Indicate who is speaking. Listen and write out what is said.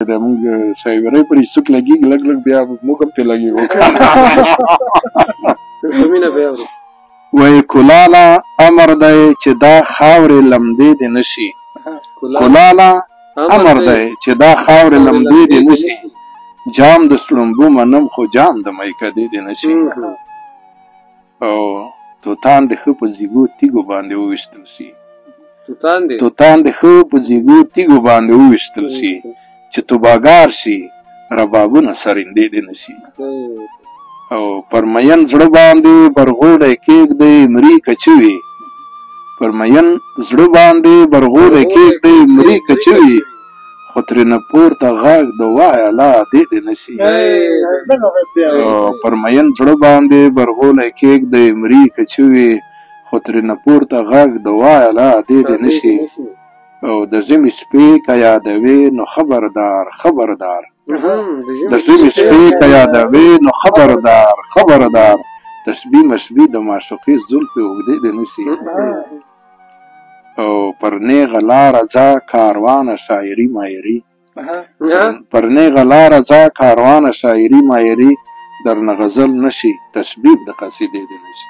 Speaker 1: د موږ شاعرۍ پرې څوک لګېږي، لږ لږ بیا موږ هم پرې لګېږو.
Speaker 2: مینه به اورو.
Speaker 1: وایي کلاله امر دی چې دا خاورې لمدې دې نه شي، کلاله امر دی چې دا خاورې لمدې دې نه شي، جام د سړمبو منم خو جام د میکدې دې نه شي. او توتان د ښه په ځیګو تیږو باندې وویشتل شي، توتان د ښه په ځیګو تیږو باندې وویشتل شي، چې توباګار شي ربابونه سرندې دې نه شي. او پر مین زړه باندې برغولی کېږدئ مري که چه وي، پر مین زړه باندې برغولی کېږدئ مري که چه وي، خو ترېنه پورته غږ د وایه لا دې دې نه شي. پر مین زړه باندې برغولی کېږدئ مري که چه وي، خو ترېنه پورته غږ د وایه لا دې دې نه شي. او د ژمي شپې که یادوې نو خبردار خبردار، د ژمي شپې که یادوې نو خبردار خبردار، تسبیح مسبیح د معشوقې زلفې اوږدې دې نه شي. او پر نېغه لاره ځه کاروانه شاعري مایري، پر نېغه لاره ځه کاروانه شاعري مایري، درنه غزل نه شي تشبیب د قصیدې دې نه شي.